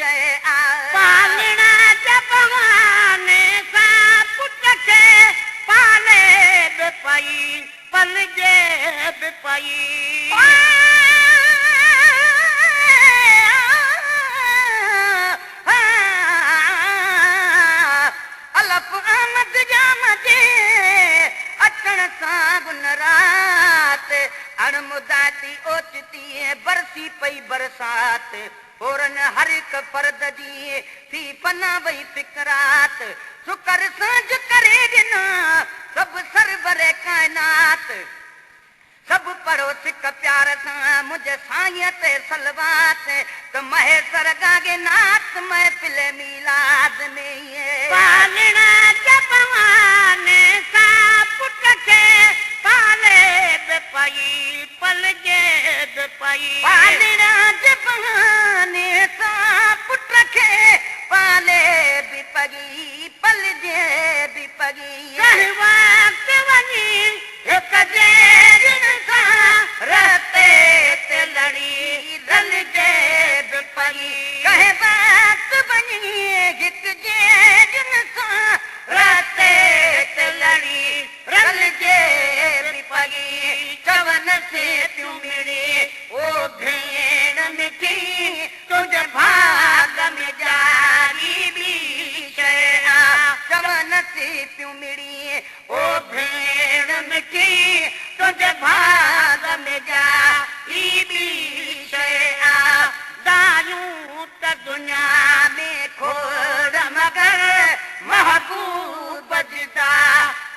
شيء آ. پالڻ جي بهاني سان پٽ کي پالي به پئي پلجي به پئي. الف احمد ڄام جي اچڻ سان گن رات اڻ مدائتي اوچتي برسي پئي برسات فورن هر هڪ فرد جي ٿي فنا وئي فڪرات سڪر سانجهه ڪري ڏنا سڀ سرور ڪائنات سڀ پڙهو سڪ پيار سان منهنجي سائينء تي صلوات ته مهيسر ڳاڳي نعت محفل ميلاد ۾. پالڻ جي بهاني سان پٽ کي پالي به پئي پلجي به پئي. پالڻ جي بهاني سان پٽ کي پالي به پئي پلجي به پئي. ڪنهن وقت وڃي هڪ جهڙين سان رستي تي لڙي رلجي به پئي. ڪنهن وقت وڃي هڪ جهڙين سان رستي تي لڙي رلجي به پئي. چون سي پيون مڙي او ڀيڻ مٺي تنهنجي ڀاڳ ۾ جاري ٻي شيء آ. چون سي پيون مڙي او ڀيڻ مٺي تنهنجي ڀاڳ ۾ جاري ٻي شيء آ. دايون ته دنيا ۾ کوڙ مگر محبوب جدا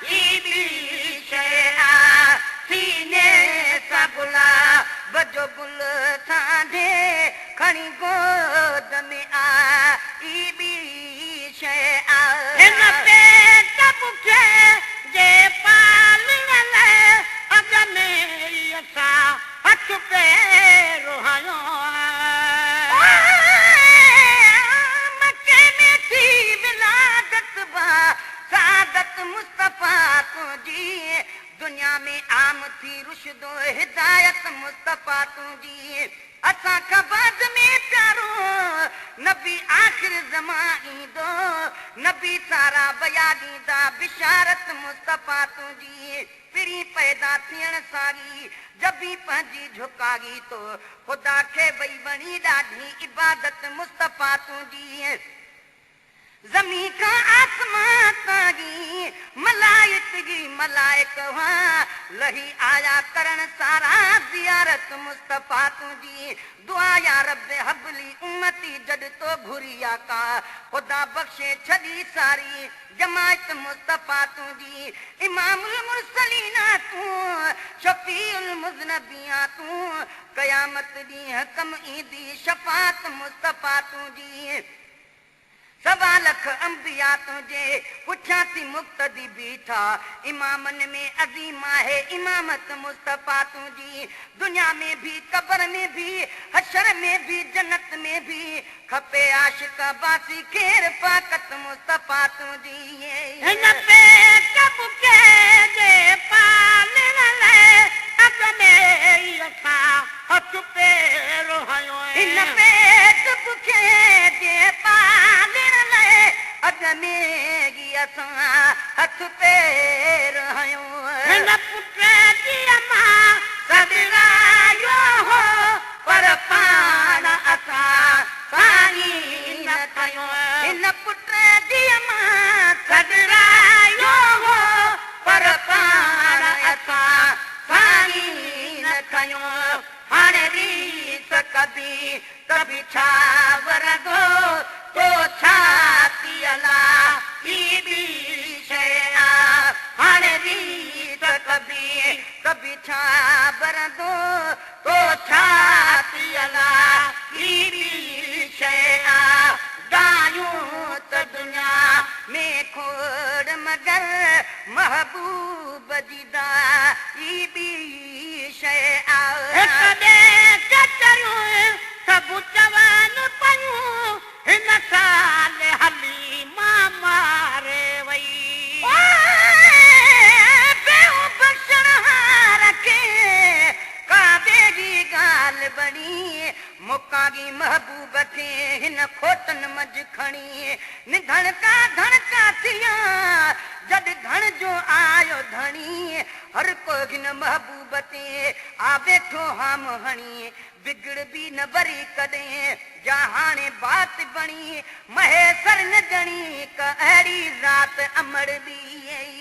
ئي ٻي شيء آ. سيني سان گلاب جو گل سانڍي کڻي گود ۾ آ ئي ٻي شيء آ. هن پيٽ بکي جي پالڻ لاءِ اڳ ۾ ئي اسان هٿ پير هنيو. مڪي ۾ ٿي ولادت با سعادت مصطفيٰ تنهنجي دنيا ۾ عام ٿي رشد و هدايت مصطفيٰ تنهنجي اسان کان بعد ۾ پيارو نبي آخر زمان ايندو نبي سارا ويا ڏيندا بشارت مصطفيٰ تنهنجي پرين پيدا ٿيڻ ساري جبين پنهنجي جهڪاري تو خدا کي وئي وڻي ڏاڍي عبادت مصطفيٰ تنهنجي زمين کان آسمان تائين ملائڪ ئي ملائڪ هئا لهي آيا ڪرڻ سارا زيارت مصطفيٰ تنهنجي دعا يا رب هب لي امتي جڏ تو گهري آقا خدا بخشي ڇڏي ساري جماعت مصطفيٰ تنهنجي امام المرسلين تون شفيع المذنبين تون قيامت ڏينهن ڪم ايندي شفاعت مصطفيٰ تنهنجي سوا لک انبيا تنهنجي پٺيان ٿي مقتدي بيٺا امامن ۾ عظيم آهي امامت مصطفيٰ تنهنجي دنيا ۾ به قبر ۾ به حشر ۾ به جنت ۾ به کپي عاشق عباسي کي رفاقت مصطفيٰ تنهنجي. هن پيٽ بکي جي پالڻ لاءِ اڳ ۾ ئي اسان هٿ پير هنيو. هن پيٽ بکي جي پالڻ لاءِ اڳ ۾ ئي اسان هٿ پير هنيو. هن پٽ جي امان سڏرايو هو پر پاڻ اسان سائين نه کنيو. هن پٽ جي امان سڏرايو هو پر پاڻ اسان سائين نه کنيو. هاڻي ريس ڪبي ته به ڇا ورندو تو ڇاتيء لاءِ ئي ٻي شيءِ آ. هاڻي ريس ڪبي ته به ڇا ورندو تو ڇاتيء لاءِ ئي ٻي شيءِ آ. دايون ته دنيا ۾ کوڙ مگر محبوب جي دائي ٻي شيءِ آ. هڪ ٻئي کي چريون سڀ چون پيون هن سال حليما ماري وئي. بخشڻهار کي ڪعبي جي ڳالهه بڻي مڪاڳي محبوب کي هن کوٽن منجهه کڻي نڌڻڪا ڌڻڪا ٿيا، جڏ ڌڻ جو آيو ڌڻي. هر ڪو هن محبوب تي آ ويٺو هام هڻي، بگڙ به نه وري ڪڏهن، جا هاڻي بات بڻي. مهيسر نه ڄڻي ڪا اهڙي ذات امڙ ٻي.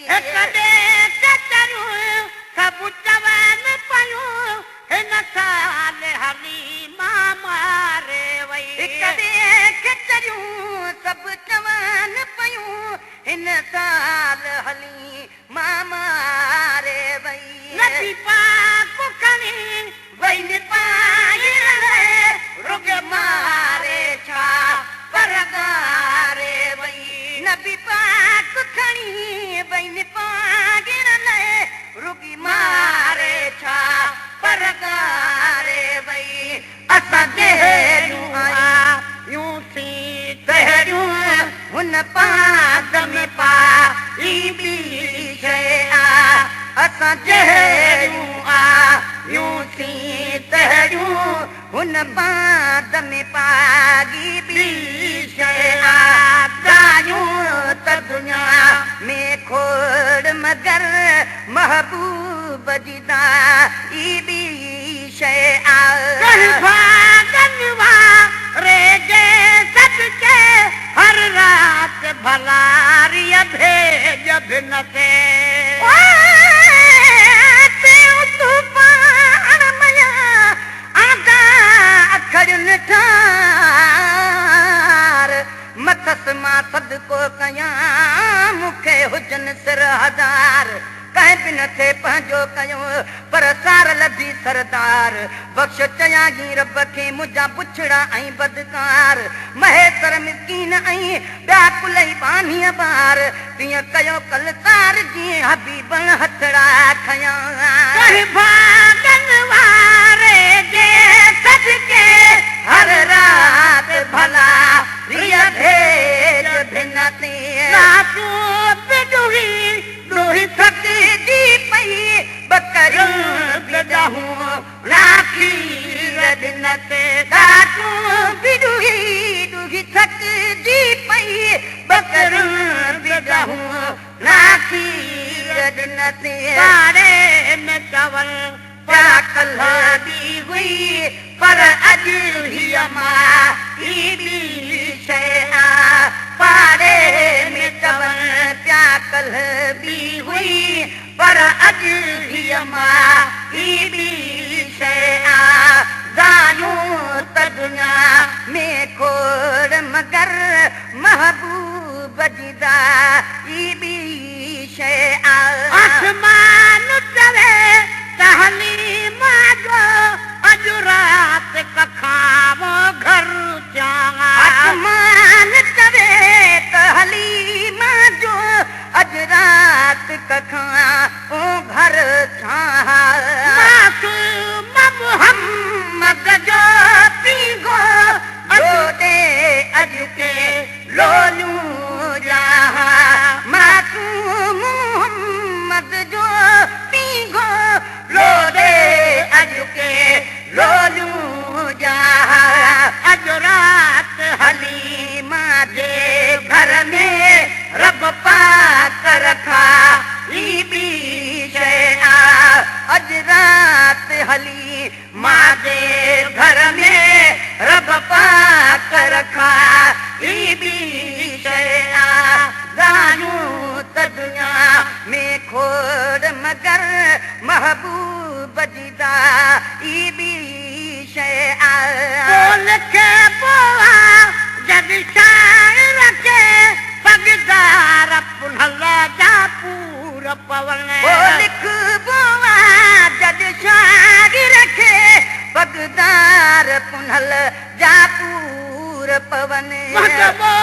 هڪ ٻئي کي چريون سڀ چون پيون، هن سال حليما ماري وئي. هڪ ٻئي کي چريون سڀ چون پيون، هن سال حليما ماري وئي. نبي پاڪ کڻي وئي نپائڻ رڳ ماري ڇا پرگاري وئي. نبي پاڪ کڻي وئي نپائڻ رڳي ماري ڇا پرگاري وئي. اسان جهڙيون آيون سين تهڙيون هن پاند ۾ پائي ٻي شيءِ آ. اسان جهڙيون آيون سين تهڙيون هن پاند ۾ پاڳي ٻي شيءِ آ. ڳايون ته دنيا ۾ کوڙ مگر محبوب جي دائي ٻي شيءِ آ. ڪنهن ڀاڳن واري جي صدقي هر رات ڀلاريءَ ڀيڄ ڀن تي. طوفان ميا آندا اکڙين ٺار، مٿس مان صدقو ڪيان، مون کي هجن سر هزار. ڪنهن به نه ٿئي پنهنجو ڪيو، پر سار لڌي سردار. بخش چيان رب کي منهنجا بڇڙا ۽ بدڪار، مهيسر مسڪين ۽ ٻيا ڪلئي ٻانهيءَ ٻار. تيئن ڪيو ڪلتار جيئن حبيبن هٿڙا کنيا. ڪنهن ڀاڳن واري جي صدقي هر رات ڀلا ريءَ ڀيڄ ڀن تي. راتيون به ڏوهي ڏوهي ٿڪجي پئي، ٻڪريون به ڏهون راکير ڏن تي. راتيون به ڏوهي ڏوهي ٿڪجي پئي، ٻڪريون به ڏهون راکير ڏن تي. پاڙي ۾ چون پيا ڪلهه ٻي هئي، پر اڄ هيءَ مان ٻي شيءِ آ. پاڙي ۾ چون پيا ڪلهه ٻي هئي، پر اڄ هيءَ مان ٻي شيءِ آ. ڳايون ته دنيا ۾ کوڙ مگر محبوب جي دائي ٻي شيءِ آ. آسمان چوي ته حليما جو اڄ رات ڪکاوو گهر ٿيان. آسمان چوي ته حليما جو اڄ رات ڪکان گهر ٿيان. معصوم محمد جو پينگهو لوڏي اڄ ڪي لوليون جا. معصوم محمد جو پينگهو لوڏي اڄ ڪي لوليون جا. اڄ رات حليما جي گهر ۾ رب پاڪ رکا ئي ٻي شيءِ آ. اڄ رات حليما جي گهر ۾ رب پاڪ رکا ئي ٻي شيءِ آ. ڳايون ته دنيا ۾ کوڙ مگر محبوب جي دائي ٻي شيءِ آ. پوءِ لکبو آ جڏهن شاعر کي پڳدار پنهل جا پور پون. پوءِ لکبو آ جڏهن شاعر کي پڳدار پنهل جا پور پون. مهجبو